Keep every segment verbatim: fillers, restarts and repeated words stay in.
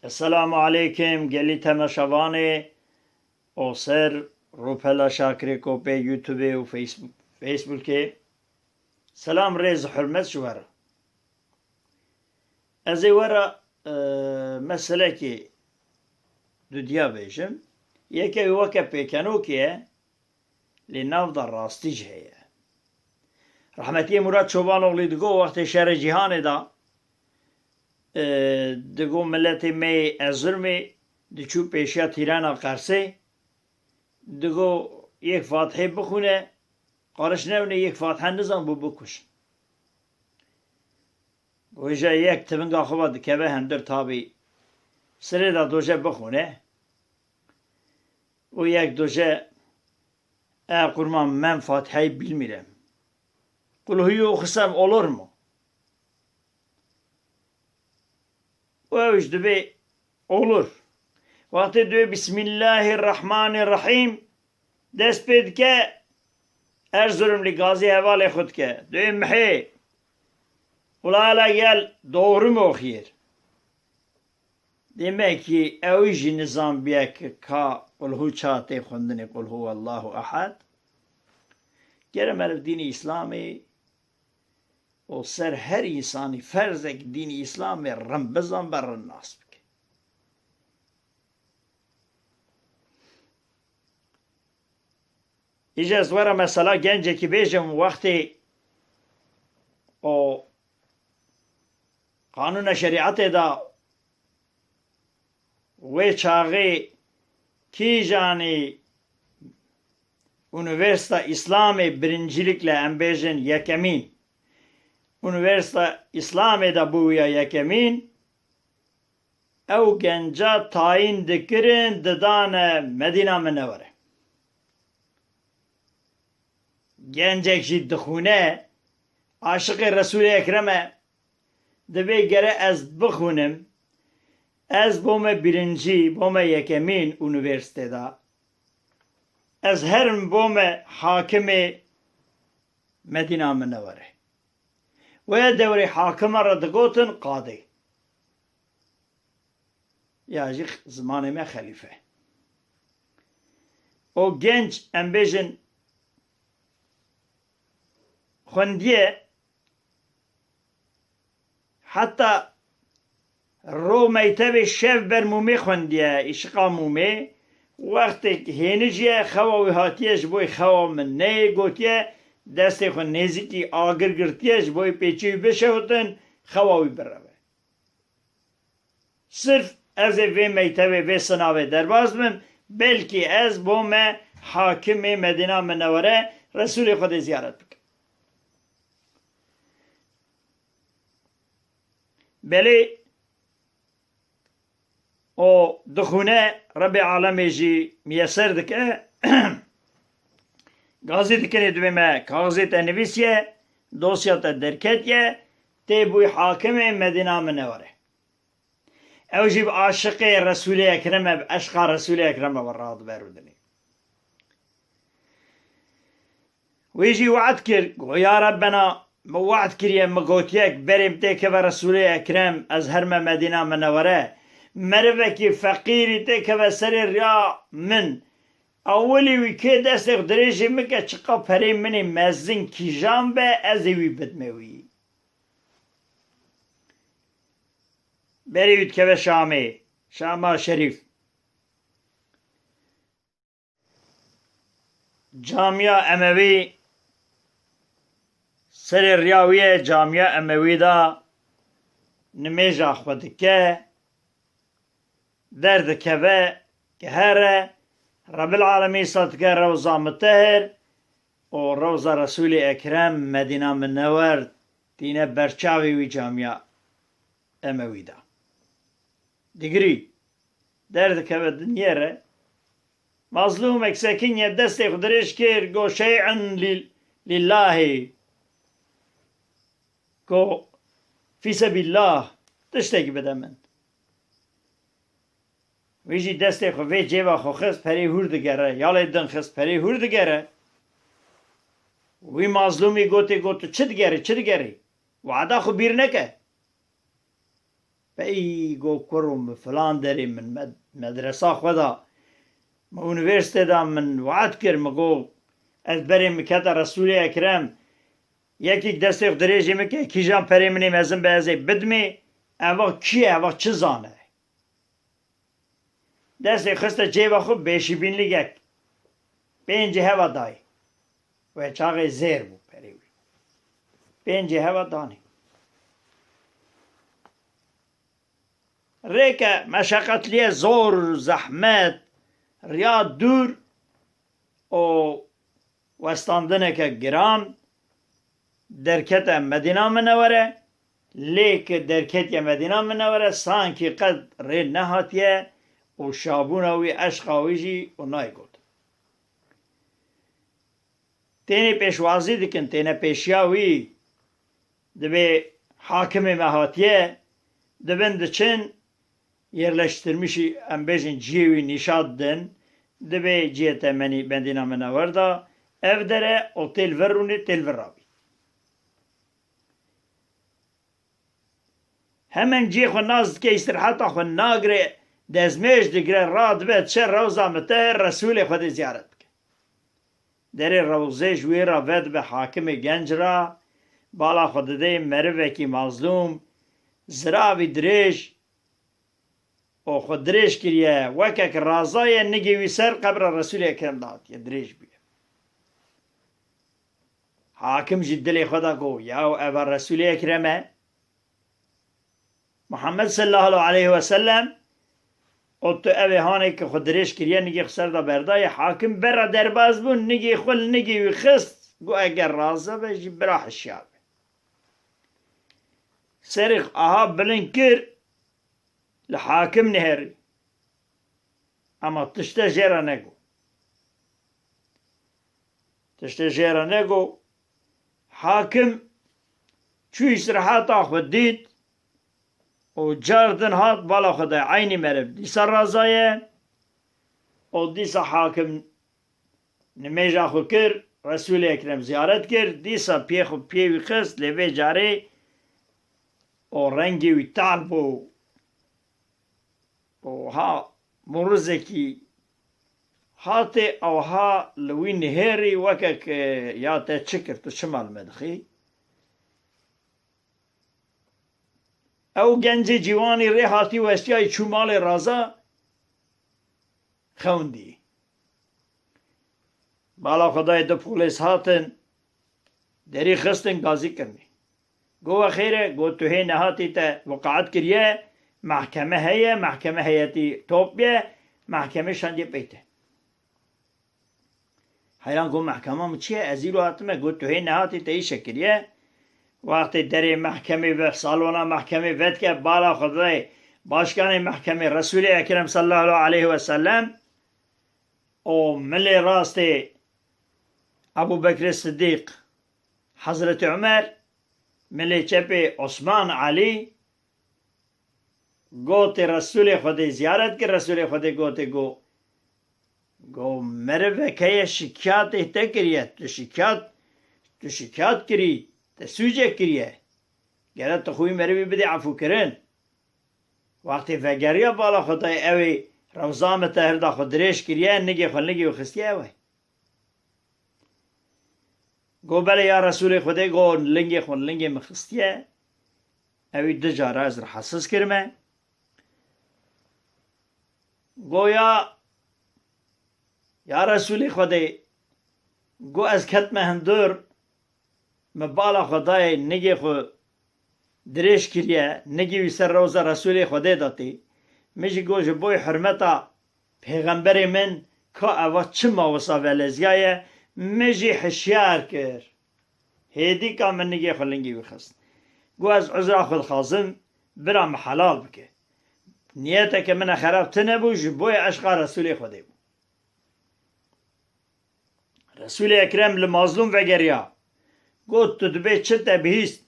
Esselamu aleykum gelî temaşevanê û ser rûpela Şakirê Kopê YouTubeê û Facebook, Facebookê. Selam, rêz û hurmet ji we re. Ez ê we re, e, meselekê dudiya bêjim. Yeke wê weke pêkenokê ye, lê nav de rastî jî heye. Rehmetiyê Murat Çobanoğlî digo wextê şerê cîhanê de, e, digo miletê me yê Erzurumê diçû pêşiya tîrena Qersê, digo yek Fatihê bixwîne, qariş nebûne, yek Fatihe nizan bû bikujin. Wêje yek tivinga xwe ve dikeve hundir tabî sirê de doje bixwîne û yek doje, e, qurban, men Fatihayı bilmirem. Kulhuyu okusam olur mu? Û ew jî dibê olur. Wextê dibê Bismillahirrahmanirrahîm dest pê dike, Erzurumlî gazî hevalê xwe dike. Dibê mihê, ula hele gel doğru mu oxiyêr? Demekî ew jî nizanbiye ki ka qulhu ça tê xwendinê, qul huwallahu ehad. Gere meriv dînê Îslamê û ser her însanî ferzek dînî Îslamê rind bizan be, rind nas bike. Îje ez we re mesela gencekî bêjim, wextê o qanûna şerîetê de wê çaxê kîjanî Unîversîta Îslamê birincîlikle, em bêjin yekemîn, Unîversîta Îslamê de bûya yekemîn, ew genca tayîn dikirin, didane Medîna Minewere. Gencek jî dixwîne, aşiqê Resûlê Ekrem e, dibê gere ez bixwînim, ez bome birincî, bome yekemîn unîversîtê de. Ez herim bome hakimê Medîna Minewere. Wê dewrê hakima re digotin qadê. Ya jî zimanê me xelîfe. O genc, em bêjin, xwendiye, heta ro meytebê şev ber mûmê xwendiye, îşiqa mûmê. Wextê hênijiye, xewa wî hatiye, ji bo xewa min neyê gotiye, destê xwe nêzîkî agir girtiye, ji bo pêçê wî bişewtin, xewa wî bireve. Sirf ez ê vê meytevê, vê sinavê derbas bim, belkî ez bome hakimê Medîna Minewere, Resûlê Xwedê ziyaret bikim. Belê o dixwîne, Rebbê alemê jî miyeser dike. Gazî dikinê, dibê me kaxizê te nivîsiye, dosya te derketiye, tê bûyî hakimê Medîna Minewere. Ew jî bi aşiqê Resûlê Ekrem e, bi eşqa Resûlê Ekrem e, we radibe rûdinê. Wî jî we'd kir, got, ya Rebbena, min we'd kiriye, min gotiye, berê min têkeve Resûlê Ekrem, ez herime Medîna Minewere. Merivekî feqîrî têkeve serê riya min. Ewilî wî kê destê xwe dirêjî min ke çiqa perê min ê mezin kîjan be, ez ê wî bidme wî. Berê wî dikeve Şamê, Şama Şerîf. Camiya Emewî serê riya wî ye, Camiya Emewî de nimêja xwe dike, derdikeve, ke here, Rebil Alemîn îsa dike Rewza Mutehir û Rewza Resûlê Ekrem, Medîna Minewer, tîne berçavê wî Camiya Emewî de. Digirî, derdikeve dinyê re. Mazlûmek sekiniye, destê xwe dirêj kir, got, "Şey'en lil-, lillahî." Got, "Fî sebîllah, tiştekî bide min." Wî jî destê xwe vê cêva xwe xist, perê hûr digere. Yalê din xist, perê hûr digere. Wî mazlûmî gotê, got, "Tu çi digerî, çi digerî? Wada xwe bîr neke." Pey go kuro min filan derê min med-, medresa xwe da, min unîversîte da, min we'd kir, min go ez berê min kete Resûlê Ekrem, yekîk destê xwe dirêjê min ke kîjan perê min ê mezin be ez ê bidimê, eva kî ye, eva çi zane? Destê xiste cêba xwe, bêşîbînligek pêncî heva dayê. Wê çaxê zêr bû perê wî. Pêncî heva danê. Rêke meşeqetliye, zor, zehmet, riya dûr û westandineke giran derkete Medîna Minewere, lê ki derketiye Medîna Minewere, sankî qet rê nehatiye û şabûna wî, eşqa wî jî û nayê gotin. Tênê pêşwazî dikin, têne pêşiya wî, dibê hakimê me hatiye, dibin diçin, yerleştirmişî, em bêjin cihê wî nîşan din, dibê cihê te menî Medîna Minewer da, ev dere û têl vir rûnê, têl vir rabî. Hemen cihê xwe nas dike, îstiraheta xwe nagire, dezmêj digire, radibe, diçe Rewza Mitehir, Resûlê Xwedê ziyaret dike. Derê Rewzê ji wê re vedibe hakimê genc re, bala xwe didê merivekî mazlûm, ziravî dirêj û xwe dirêj kiriye, weke ki razaye nigê wî ser qebra Resûlê Ekrem de hatiye dirêj bûye. Hakim jî dilê xwe de got, yaw eva Resûlê Ekrem e. Muhammed sallallahu aleyhi ve sellem û tu evê hanê ki xwe dirêj kiriye, nigê xwe ser de berdaye. Hakim bera derbas bû, nigê xwe li nigê wî xist, got, eger raza be jî bira hişyar be. Serê xwe aha bilind kir, li hakim nihêrî. Ema tişte jê re nego. Tiştê jê re nego. Hakim çû îstiraheta xwe dît û car din hat bala xwe de eynî meriv dîsa razaye û dîsa hakim nimêja xwe kir, Resûlê Ekrem ziyaret kir, dîsa piyê xwe piyê wî xist, lê vê carê û rengê wî tal bû. Oha, murizekî hatê, awha li wî nihêrî weke ke ya te çi kir, tu çima li me dixî? Ew gencê ciwanî rê hatî westiyayî çû malê raza xewndî. Bala xwe dayê du polês hatin, derî xistin, gazî kirinê. Go we xêr e, go tu hê nehatî te wiqaet kiriye, mehkeme heye, mehkeme heyetî top bûye, mehkemê şandiye pey te. Heyran go mehkema min çi ye, ez îro hatime, go tu hê nehatî te îşe kiriye. Wextê derê mehkemê ve, salona mehkemê vedike, bala xwe dayê başkanê mehkemê Resûlê Ekrem sallallahu aleyhi ve sellem û milê rastê Ebû Bekrê Siddîq, Hezretî Umer, milê çepê Osman, Elî, gotê Resûlê Xwedê ziyaret kir, Resûlê Xwedê gotê go, go merivek heye şikiyatê te kiriye, tu şikiyat, tu şikiyat kirî, te sûcek kiriye. Gere tu xwe wî merivî bidê efûkirin. Wextê vegeriya bala xwe dayê ew ê Rewza Mitehir da xwe dirêj kiriye, nigê xwe lingê wî xistiye ew e. Go belê ya Resûlê Xwedê, go lingê xwe lingê min xistiye. Ewî du cara ez rahatsiz kirime. Go ya, ya Resûlê Xwedê, go ez ketime hundir, min bala xwe dayê nigê xwe dirêj kiriye, nigê wî ser rewza Resûlê Xwedê de tê. Min jî got, ji bo hurmeta pêxemberê min, ka eva çima wisa veleziyaye, min jî hişyar kir. Hêdîka min nigê xwe lingê wî xist. Got, ez uzra xwe dixwazim, bira min helal bike. Niyeteke min e xerab tune bû, ji bo eşqa Resûlê Xwedê bû. Resûlê Ekrem li mazlûm vegeriya. Got, tu dibê çi te bihîst?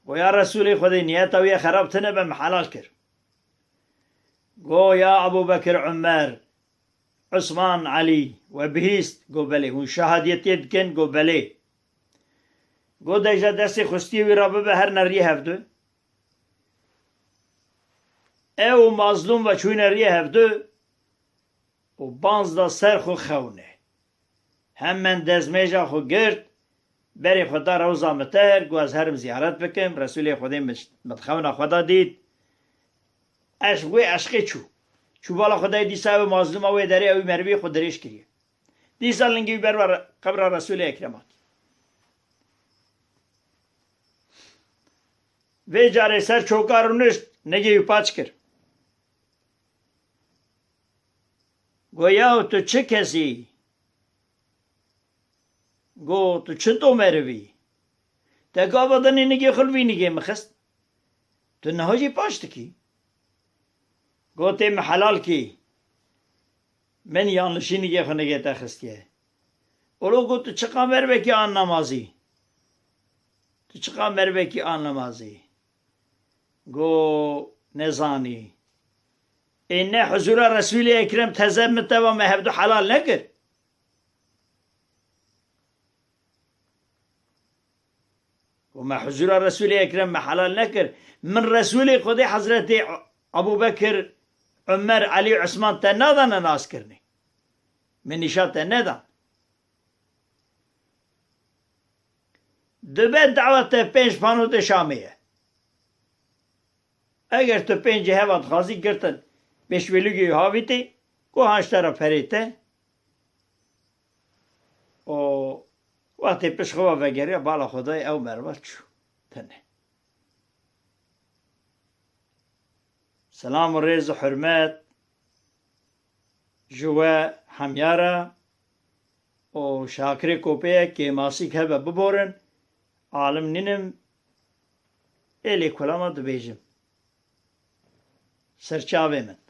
Go, ya Resûlê Xwedê, niyeta wî ya xerab tune be, min helal kir. Go, ya Ebû Bekir, Umer, Usman, Elî, we bihîst? Go, belê. Hûn şahadiyetiyê dikin? Go, belê. Go, de ji destê xwistiyê wî re bibe, her nerî hevdu. Ew û Mazlûm ve çûne riyê hevdu û banz da ser xwe xewne. Hemen dezmêja xwe girt, berê xwe da rewza Miter, got, "Ez herim ziyaret bikim, Resûlê Xwedê min, min xewna xwe da dît." Eşq, wê eşqê çû. Çû bala xwe dayê dîsa ew Mazlûma wê derê ew merivî xwe dirêj kiriye. Dîsa lingê wî ber ve re-, qebra Resûlê Ekrema kir. Vê carê ser çoka rûnişt, nigê wî paç kir. Go, "Yaw, tu çi kesî?" Go, "Tu çi to merivî? Te gava dinê nigê xwe li vî nigê min xist. Tu niha jî paç dikî?" Go, "Tê min helal kî. Min yanlişî nigê xwe nigê te xistiye." Olo go, "Tu çiqa merivekî annamazî? Tu çiqa merivekî annamazî?" Go, "Nezanî. Ê ne huzura Resûlê Ekrem teze min te va me hevdu helal nekir?" Go, "Me huzura Resûlê Ekrem me helal nekir. Min Resûlê Xwedê Hezretê Ebû Bekir, Umer, Elî, Usman te nadane naskirinê. Min nîşan te nedan." Dibe dawa te pênc panotê Şamê ye. Eger tu pêncî heva dixwazî girtin, pêşvelûgê havîtê, ku han ji te re perê te, û wextê pişt xwe ve vegeriya bala xwe dayê ew merva çû. Tene. Selam û rêz û hurmet ji we hemya re û Şakirê Kopê ye, kêmasîk hebe biborin, alim nînim, ê lêkolama dibêjim. Serçavê min.